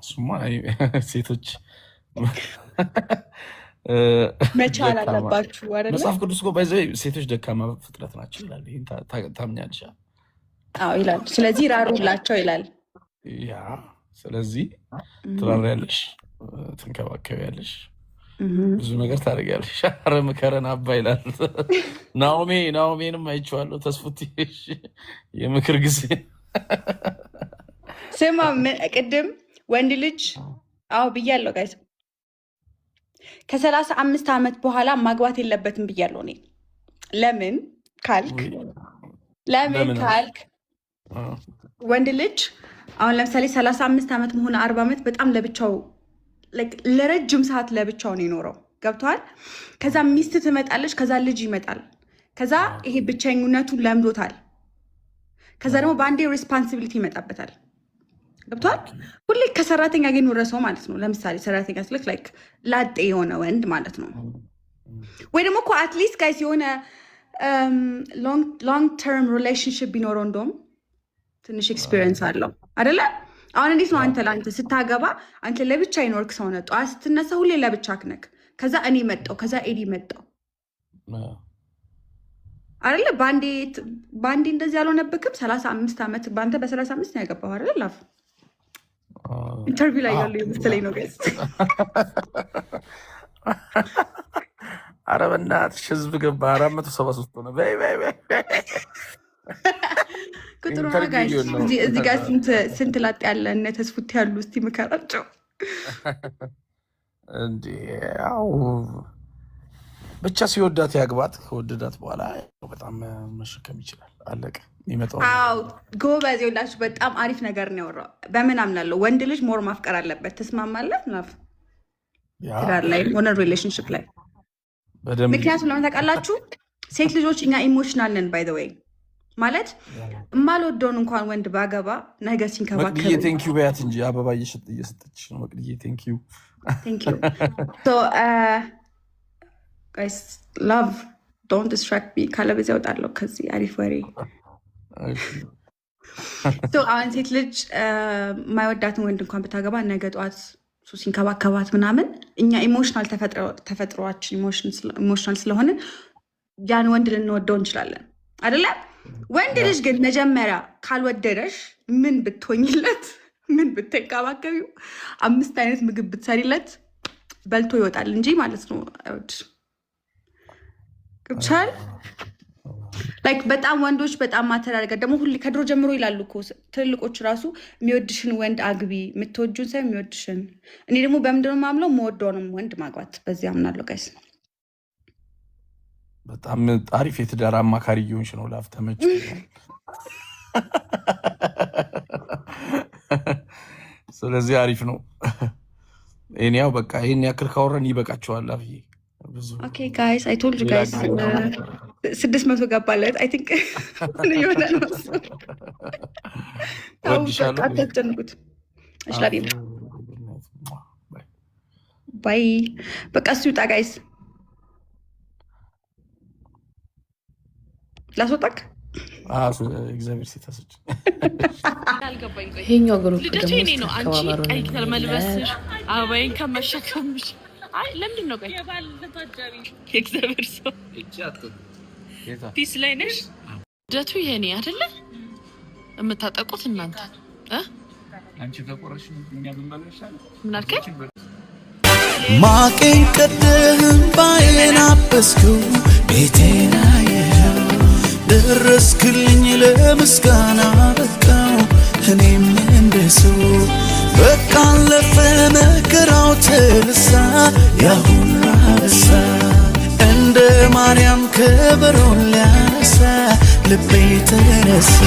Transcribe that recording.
እሱማ ሴቶች መቻል ደካማ አለባችሁ አይደለ? መጽሐፍ ቅዱስ እኮ by the way ሴቶች ደካማ ፍጥረት ናቸው ይላል። ይህን ታምኛለሽ? አዎ ይላል። ስለዚህ ራሩላቸው ይላል። Yeah፣ ስለዚህ ትራሪያለሽ፣ ትንከባከቢያለሽ፣ ብዙ ነገር ታደርጊያለሽ። ኧረ ምከረን አባ ይላል ናኦሜ። ናኦሜንም አይቼዋለሁ። ተስፉት የምክር ጊዜ። ስማ፣ ቅድም ወንድ ልጅ አዎ ብያለሁ guys፣ ከ35 ዓመት በኋላ ማግባት የለበትም ብያለሁ እኔ። ለምን ካልክ ለምን ለምን? ካልክ ወንድ ልጅ አሁን ለምሳሌ 35 ዓመት መሆን 40 ዓመት በጣም ለብቻው like ለረጅም ሰዓት ለብቻው ነው የኖረው። ገብቶሃል? ከዛ ሚስት ትመጣለች፣ ከዛ ልጅ ይመጣል። ከዛ ይሄ ብቸኝነቱን ለምዶታል። ከዛ ደግሞ በአንዴ responsibility ይመጣበታል። ገብቶሃል? ሁሌ ከሰራተኛ ጋር የኖረ ሰው ማለት ነው። ለምሳሌ ሰራተኛ ስልክ like ላጤ የሆነ ወንድ ማለት ነው። ወይ ደግሞ እኮ at least guys የሆነ long term relationship ቢኖረው እንደውም ትንሽ experience አለው አደለ? አሁን እንዴት ነው አንተ ለአንተ ስታገባ አንተ ለብቻ የኖርክ ሰው ነህ። ጠዋት ስትነሳ ሁሌ ለብቻክ ነክ። ከዛ እኔ መጣው፣ ከዛ ኤዲ መጣው አይደለ? በአንዴ እንደዚህ ያልሆነብክም? 35 ዓመት በአንተ በ35 ነው ያገባው አይደለ? Love interview ላይ ያሉ የመሰለኝ ነው guys። ኧረ በእናትሽ ህዝብ ገባ፣ 473 ሆነ። በይ በይ በይ በይ። ቁጥሩ ነው interview guys። ሊሆን ነው። እዚህ ጋር ስንት ላጤ ያለ እነ ተስፉት ያሉ እስቲ ምከራቸው። እንዴ ያው ብቻ ሲወዳት ያግባት። ከወደዳት በኋላ በጣም መሸከም ይችላል። አለቀ። የሚመጣው ነገር አዎ ጎበዝ፣ ይኸውላችሁ በጣም አሪፍ ነገር ነው ያወራው። በምን አምናለሁ ወንድ ልጅ more ማፍቀር አለበት። ትስማማለህ? Love ትዳር ላይ ሆነ relationship ላይ በደንብ። ምክንያቱም ለምን ታውቃላችሁ? ሴት ልጆች እኛ emotional ነን። By the way ማለት የማልወደውን እንኳን ወንድ ባገባ ነገ መቅድዬ ሲንከባከብ Thank you በያት እንጂ አበባ እየሰጠች ነው። መቅድዬ thank you። Thank you guys። Love, don't distract me፣ ካለበዚያ እወጣለሁ ከዚህ አሪፍ ወሬ። So አሁን ሴት ልጅ የማይወዳትን ወንድ እንኳን ብታገባ ነገ ጠዋት እሱ ሲንከባከባት ምናምን እኛ emotional ተፈጥሯችን emotional ስለሆነ ያን ወንድ ልንወደው እንችላለን አይደለ? ወንድ ልጅ ግን መጀመሪያ ካልወደደሽ ምን ብትሆኝለት፣ ምን ብትንከባከቢው፣ አምስት አይነት ምግብ ብትሰሪለት በልቶ ይወጣል እንጂ ማለት ነው አይወድሽም። ገብቶሻል? Like በጣም ወንዶች በጣም matter ያደርጋል። ደግሞ ሁሌ ከድሮ ጀምሮ ይላሉ እኮ ትልልቆች ራሱ የሚወድሽን ወንድ አግቢ፣ የምትወጁን ሳይሆን የሚወድሽን። እኔ ደግሞ በምንድነው የማምነው? የምወደውንም ወንድ ማግባት፣ በዚህ አምናለሁ guys። በጣም አሪፍ የትዳር አማካሪ እየሆንሽ ነው። Love ተመችቶኛል። ስለዚህ አሪፍ ነው። ይሄን ያው በቃ ይሄን ያክል ካወራን ይበቃቸዋል። Love ዬ ብዙ Okay guys, I told you ሌላ guys ጊዜ እናወራለን። 600 ገባለት። I think የሆነ ነው እሱ። ተው በቃ እወድሻለሁ። አታስጨንቁት። እሺ love you, bye። በቃ እሱ ይውጣ guys። ላስወጣክ። እግዚአብሔር ሴት አስጭ አልገባኝ። ቆይ ይሄኛው group ልደቱ ደግሞ የኔ እስኪ ነው። አንቺ አከባበሩን ቀይ እንመለስ። ከመልበስሽ አበባዬን ከመሸከምሽ አይ ለምንድን ነው? ቆይ የእግዚአብሔር ሰው peace ላይ ነሽ። ልደቱ የኔ አይደለ? የምታጠቁት እናንተ እ? ምን አልከኝ? ማቄን ቀደህም ባዬን አበስከው ቤቴን አየኸው ደረስክልኝ ለምስጋና በቃው እኔም እንደሰው በቃ አለፈ መከራው ተረሳ ያሁሉ አበሳ እንደ ማርያም ከበሮን ሊያነሳ ልቤ ተነሳ።